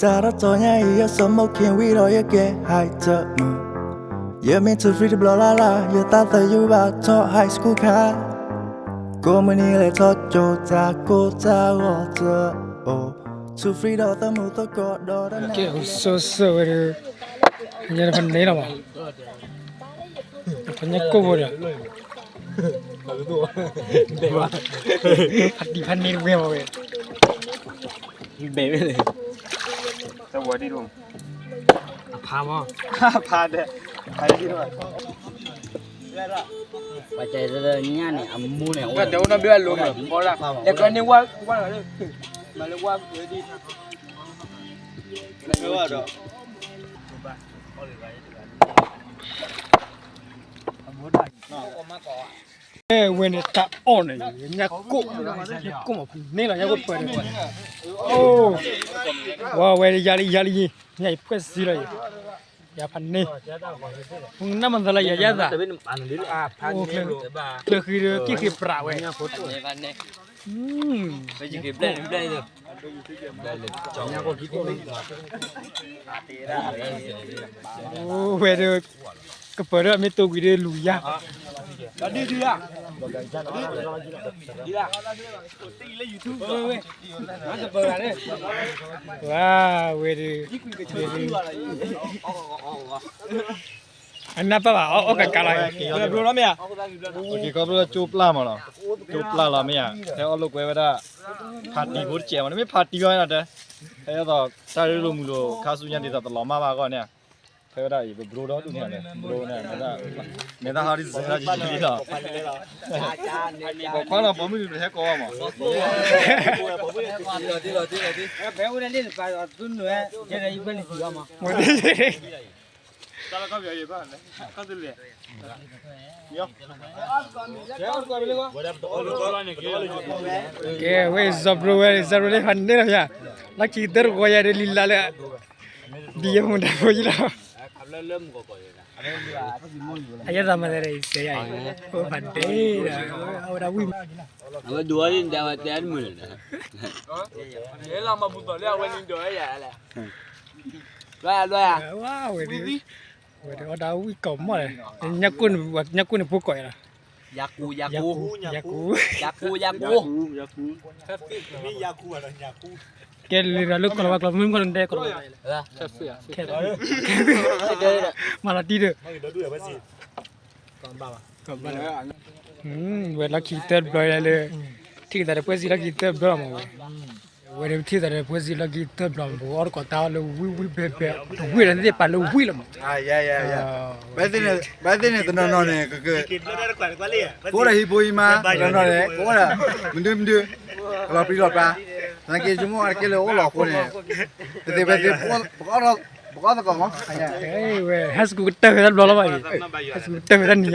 တၢ်တတီၤညါအံၤ ယစမိၣ်ခ့ဝံၤဒီးယကဲ high tech မုၣ်, ယမ့ၢ်ထူ free တဘျီလၢ်လၢ် ယသးသယုၢ်ဘၣ်ထီၣ် high school ခါ, ကိးမုၢ်နံၤလဲၤထီၣ်ကၠိတၢ်ကိၢ်တၢ်ဂီၤတအိၣ်, ထူ free ဒီးသးမုၣ်သကိးဒီးတၢ်နါ ကဲ ဆိၣ်ဆိၣ်ဝဲဒၣ်, ညါတဖၣ်န့ၣ်လီၤဘၣ်, တဖၣ်ညါကိၢ်ဝဲဒီး ဖးတံၢ်ဖးန့ၢ်တဝဲဝဲ, ဘဲၣ်ဝဲန့ၣ်, တဝဲဒ်သိး, အဖါမး, ဖါဒဲး, ဖါဒဲးဒ်သိး, ပှၤကဲညါန့ၣ် အမူန့ၣ် တဲဝဲနီၣ်ဘ့ၣ်အလိၤမး, လဲၤကန့ၢ်ဝါ, ဝါလီၤလၢ, မၤလၢဝါဒ် အဲ ဝဲန့ၣ်တၢ်အီၣ်န့ၣ် ညၣ်ကိၢ်, ညၣ်ကိၢ်မးဖးန့ၢ်လီၤ ညၣ်ကိၢ်ပှဲၤန့ၣ်, အိ, ဝဲဝဲယၤလံယၤလံ, ညၣ်အံၤပှဲၤစ့လီၤအံၤ, ယၤဖးန့ၢ်, နမၤသးလၢယၤယၤသး, ချၢဃံဒီးက့ၢ်ဃ့ပြးဝဲ, ဝဲဒီး ကပၢၤဒီးမ့ၢ်တိၢ်ကွံာ်ဒီးလူၤယါ, ဝါ, ဝဲဒီး, အနၢ်ပၢၢ်ဘၣ် အီၣ်ကကါလီၤ, က့ၤခီဖျိလၢကၠိပျၢ်မးလီၤ, ကၠိပျၢ်လီၤမ့ၢ်ဧါ, ဟဲအီၣ်လိာ်ကွဲဝဲဒၣ်, ဖးတံၢ်ဖိတစဲးမး နမ့ၢ်ဖးတံၢ်ဘၣ်ဝဲဒၣ်တဲ, ဟဲအသီးတၢ်ရ့လိာ်မုာ်လိာ် ခါဆူညါဒ်သိးတလီၤမၢ်ဘၣ်အဂီၢ်န့ၣ်, ဖဲဝဲဒၣ်အံၤ ပဘျိဒီဒူၣ်န့ၣ်, ဘျိန့ၣ်, မဲာ်သၣ်ဟးဒ်စဲးလီၤ, ပိာ်ခွါလီၤ ပိာ်မုၣ်န့ၣ် ပဟဲကိးဘၣ်မး, ကဲ ဝဲစီၤဘြိၤဝဲ စီၤဘြိၤလၢဖးန့ၢ်လီၤယၤ, လီၢ်ခံကတၢၢ်တဂီၤယၤဒီးလံလါလၢ, ဒ်ယမူဒါဖိယံၤလီၤ, အယဲၢ်သးမၤသးဒီးအံၤစဲးယၤအံၤ, အိၣ်ဖးဒ့ဒီး, အဝဲဒၣ်ဝံၣ်မး, အဝဲဒိးဝဲဒၣ်တဲတမုာ်လၢၤ, ဝဲဒၣ်အီၣ်ဒၣ်ဝံၣ်ကိးမီၢ်ဒီး, ညၣ်ကိၢ်န့ၣ်ဖိကိးယၤလီၤ, ယၤကူ, ယၤကူ, ယၤကူ, ယၤကူ, ကဲလံဒီးလၢကီၢ်လီၤဝါကျိာ် မ့ၢ်မ့ၢ်ကီၢ်လီၤတဲကီၢ်လီၤဝါ, မၤလီၤတံၢ်ဒီး, ဝဲလီၢ်ခံကတၢၢ်တဘျီလၢ, ထံၣ်ကသးဒီးပှဲၤစံလီၢ်ခံကတၢၢ်တဘျီလီၤမးဝဲ, ဝဲဒၣ်ထံၣ်သးဒီးပှဲၤစံလီၢ်ခံကတၢၢ်တဘျီမး ပအီၣ်တကိးတၢ်အီၣ်လၢဝံၣ်ဝံၣ်ဘဲဘဲ, တဝံၣ်လၢသ့ၣ်ပာ်လၢဝံၣ်လီၤမး, ဘၣ်သ့ၣ်န့ၣ် ဘၣ်သ့ၣ်န့ၣ်တနီၤနီၤန့ၣ် ကက, ကအိၣ်ဒီးဟံၣ်ဖိဟံၣ်မါတနီၤန့ၣ် ကအိၣ်ဒီး, မဒုမဒု, ကလီၤပြံလီၤပြါ, သနာ်က့ဆိကမိၣ်အါတက့ၢ်လၢအိၣ်လီၤအဃိန့ၣ်, ပသ့ၣ်ပသ့ၣ်, ပကအီၣ်သကိးမး, ဝဲ high school ကတၢၢ်ဖဲတၢ်တဘျီလီၤဘၣ်အံၤ, high school ကတၢၢ်ဖဲတၢ်နံၤညါလီၤ, ဆ့ဒၣ်အိၣ်တဘၣ်နီၤ,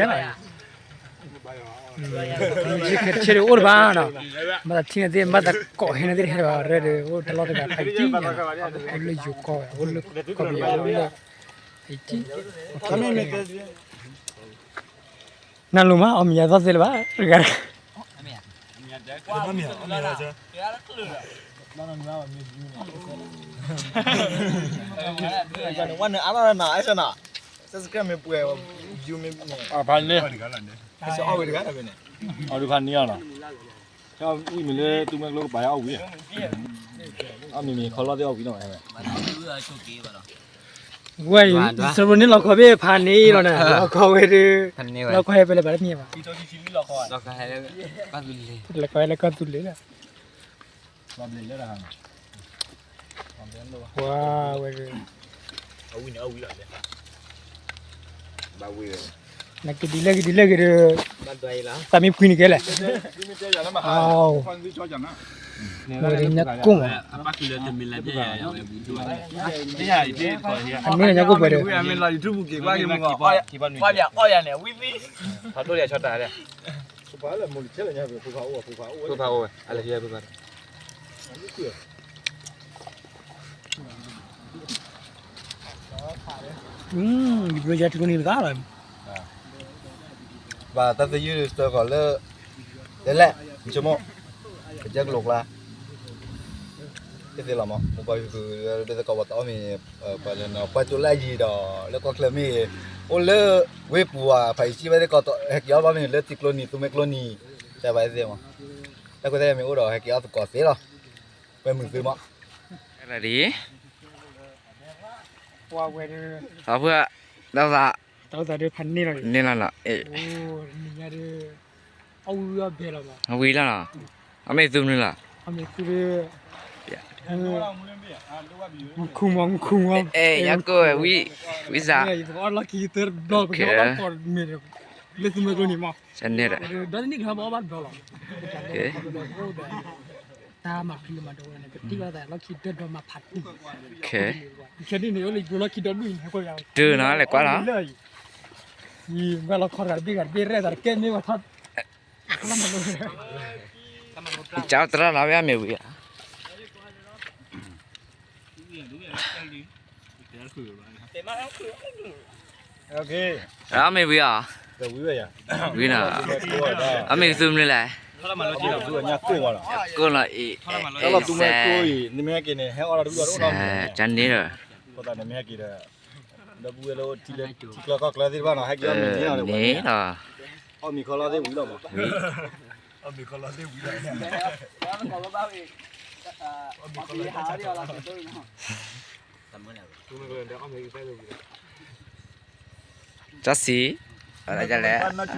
မ့ၢ်သးထံၣ်န့ၣ်သ့ၣ် မ့ၢ်သးကိးဟဲန့ၣ်သ့ၣ်တဟဲဘၣ် ရဲၣ်ဒီး အိၣ်တလီၢ်တဂၤဖးယံၤညါ, အိၣ်လၢယိၤကီၢ်ဝဲ အိၣ်လၢကီၢ်ပယီၤ အိၣ်လၢ, နလိၤမး အီၣ်မ့ၢ်ယၤသီၣ်သ့လၢၤဘၣ်, တဂၤတဂၤ, ဝဲနအါလီၤနၤ အဲၣ်စနၤ, subscribe မ့ၢ်ပှဲၤ, ဖးန့ၢ်, အီၣ်ဒုးဖးန့ၢ်အီၤနီၤ, ဝံၣ်မ့ၢ်လၢသူမွဲကျိကပၤအီၣ်ဝံၤ, အီၣ်မ့ၢ်မ့ၢ်ခီလီၤသ့ၣ်အီၣ်ဝံၤနီၤ, ဝဲအံၤ စရိန့ၣ်လီၤခီဘ့ၣ်ဖးန့ၢ်လီၤနၤ, လီၤခီဝဲဒၣ်, လီၤခီဟဲဖဲလဲၣ်ဘၣ်တမ့ၢ်ဘၣ်, လီၤခီဟဲလၢကီၢ်သူလ့ၤလီၤ, ပှၤဝဲဒၣ် နကဒ်လဲၣ်ဂ့ၤဒ်လဲၣ်ဂ့ၤဒီး, သးမ့ၢ်ဖှံန့ၣ်ကဲလဲၣ်, အဝဲဒၣ်ညၣ်ကိၢ်မး, အန့ၣ်ညၣ်ကိၢ်ပှဲၤဒီး, ယဘျီယၤထူန့ၣ်တဂၤလီၤ, ဘၣ်တၢ်သယုၢ်စၢဃီၤလၢ, လဲၣ်လဲၣ်, နဆိကမိၣ်, ကစၢၢ်ကလိာ်ကျါ, သ့လီၤမး မိၢ်ပှၢ်ဖုဖု ဒ်သိးကီးပှၤတအီၣ်မ့ၤ ပှၤလၢနီၤ ပှၤကၠိလၢအယံၤဒီး လၢကီၢ်ချၢမ့ၢ်ဂ့ၤ အိၣ်လၢဝ့ၢ်ပူၤဝဲ ဖးယံၤကံဘၣ်သ့ၣ်ကီး ဟဲက့ၤအီၣ်ဘၣ်မ့ၢ်ဂ့ၤ လၢထံကျိနံၤ သူမွဲကျိနံၤ တဲဘၣ်သ့ၣ်မး တၢ်ခွဲးတၢ်ယာ်မ့ၢ်အိၣ်ဒီး ဟဲက့ၤအီၣ်သကိးသ့လီၤ ပှဲၤမုာ်သုမး လီၤဒ် အဖု တၢ်သး တၢ်သးဒ်ဖးန့ၢ်လီၤ န့ၢ်လီၤနီၤ အဝံၤလီၤနီၤ အမ့ၢ်သုမနုၤလီၤ မူခိၣ်မး မူခိၣ်မး အဲ ယကိးဝံ ဝံစး လီၢ်ခံတဘျီ ပကဘၣ်ကိးမ့ၢ် လၢသူမွဲကျိနံၤမး န့ၣ်ဒီး ဒီးတနံၣ်တခါဘၣ်အီၣ်ဘၣ်တဘျီလီၤ တၢ်မၤဖံးမၤဒိးဝဲန့ၣ် ပထံၣ်ဘၣ်သးလီၢ်ခံဒီဒီမၤဖးတံၢ် ခဲဒ်န့ၣ် အိၣ်လၢယိၤလီၢ်ခံဒီဒူၣ်အံၤ တၢ်နီၤလဲၤကွၢ်လီၤ ယံၤ ဝဲလီၤခီတဂၤတဘ့ၣ်ဂၤတဘ့ၣ်ရဲၣ်သးတကဲမ့ၢ်ဝဲထီၣ် ကၢ်သရၣ်လီၤဝဲအမ့ၢ်ဝံၤဧါ အမ့ၢ်ဝံၤဧါ ဝံၤနီၤ အမ့ၢ်သုမနုၤလဲၣ် ကိၢ်လီၤအံၤ ကၢ်န့ၣ်ဒီး ဒီပုၢ်ဝဲၢ်လၢထံလၢထံချၢကီၢ်ချၢသ့ၣ်တဖၣ်နီၤ ဟဲက့ၤအီၣ်မ့ၤန့ၣ်လီၤ န့ၣ်လီၤ အီၣ်မ့ၤခီ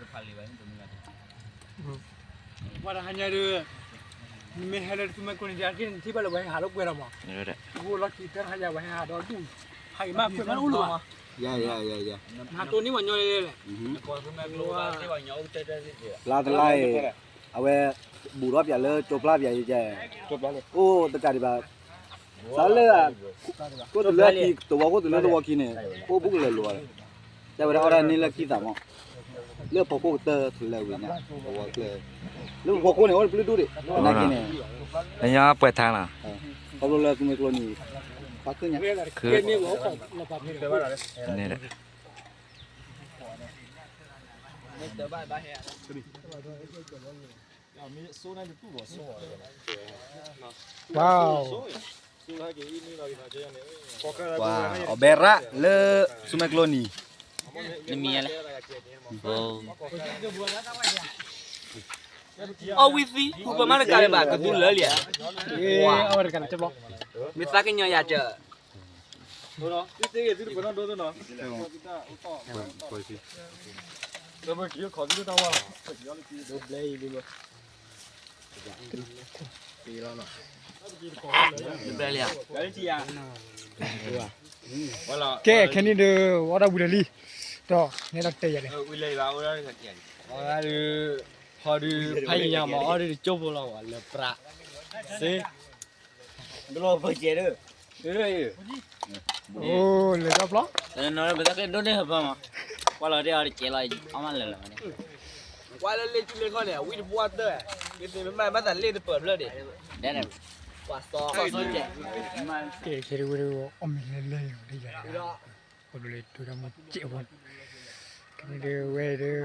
လီၤသ့ၣ်ဝံၤလီၤမး ကၠီစံ အလဲၣ် ပှၤတဟါညါဒီး မ့ၢ်ဟဲလၢသူမွဲကျိနံၤ ယက့ၤထံၣ်ဘၣ်လၢပှၤဟဲဟးလိာ်ကွဲလီၤမး အိၣ်လီၢ်ခံတဟါညါ ပှၤဟဲဟးဒီဒူၣ် ဟးအံၤမး ကွဲးမးအိၣ်လၢၤဘၣ် မၤတိၢ်န့ၢ်ပှၤညီလဲၣ်လဲၣ် လါတလါအံၤ အဝဲ ဘူးထီၣ်ပၠးလၢကၠိပျၢ်ပၠးယဲ အိၣ်တကးဒံးဘၣ် စးလၢ ခိၣ်သလုးခံ သဝီခိၣ်သလုးသဝီခံန့ၣ် အိၣ်ဘူးကလၢာ်လီၤ တဲဝဲဒၣ်အီၣ်ဒၣ်န့ၢ်လၢခံသးမး လၢဖီခိၣ်ကတၢၢ်တလၢဝံၤညါ သဝီကျၢၢ် လၢဖီခိၣ်န့ၣ် အိၣ်တပျုၢ်ဒူၣ်ဒံး သနာ်က့န့ၣ် လၢညါပှဲၤထါနီၤ ခီဖျိလၢသူမွဲကျိနံၤ ဖးခုညါ ခု န့ၣ်ဒီး ပှၤ အီၣ်ဘဲရၣ်လၢ သူမွဲကျိနံၤ နမံၤယၤလဲၣ် အီၣ်ဝံသံ ဃုပှဲၤမးတကးလၢၤဘၣ် ကသူလၢာ်လံဧါ မ့ၢ်သးကညီၤယၤတၢ် ကဲ ခဲနံၣ်ဒီး အီၣ်တၢ်ဝံၤလၢာ်လံ ဒီးနဲဒၣ်တဲယၤလဲၣ် အီၣ်ဒုး ဖးယံၤညါမး အီၣ်ဒုးတကၠိဖိလီၤ လၢပြး စ့ အိၣ်လၢတၢ်ပျီ ပသးကဒိၣ်န့ၢ်ဟၢဖၢမး ကွၢ်လီၤတ့ၢ်အီၤတကဲလီၤ အီၣ်မးလၢာ်လၢာ်မးန့ၣ် ကွၢ်လၢလ့ၣ်ကူလ့ၣ်ခီၣ်န့ၣ် အဝံတဘှီတၢ် မ့ၢ်သ့မ့ၢ်မးဘၣ်သးလ့ၣ်တပၢၢ်ဖျၢၣ်ဒံး ကွၢ်စီ ကဲ ခဲဒုးဝဲဒုးအီၣ်မ့ၤလဲၤလဲၤယၤ ခီဖျိလၢတိၤတၢ်မူကဲးအဃိန့ၣ် ကဲဒုးဝဲဒုး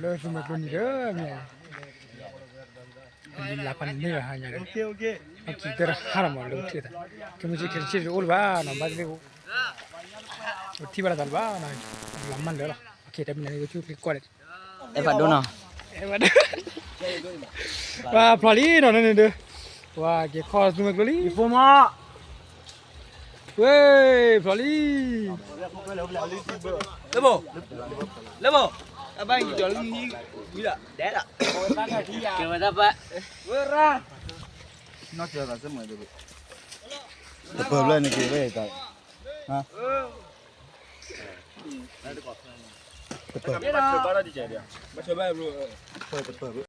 လၢသူမွဲကျိနံၤဒီးမ့ၢ် လၢပှၤန့ၣ်လၢဟါညါဒီး အကံၢ်တရဟါလီၤမးလၢပထံၣ်သး ကဲမုၢ်ဆ့ၣ်ခဲဆ့ၣ်တအိၣ်လၢၤဘၣ်နီၤ ဘၣ်သ့ၣ် ပထံၣ်ဘၣ်လီၤသးလၢၤဘၣ်နီၤ လီၤမၢ်လၢာ်လီၤ အခဲတမံၤန့ၣ် ကဆိၣ်ချ့ကွၢ်ဒီး အဲၣ်ဖးဒိၣ်နီၤ ပှၤဖျိးလံနီၤန့ၣ်ဒီး ပှၤက့ၤခီသူမွဲကျိလံ ဖိမး ဝ့ၢ် ဖျိးလံ လၢဘိ လၢဘိ အဘၣ်ကံၤကီၤလၢဟံၣ်ဝံၤဒီး ဒဲးဒီး ကဲဝဲဒၣ်ဘၣ် ဝဲရၣ် တပၢၢ်ဘျီန့ၣ်က့ၤဝဲတၢ် တပၢၢ် တပၢၢ်ဘျီ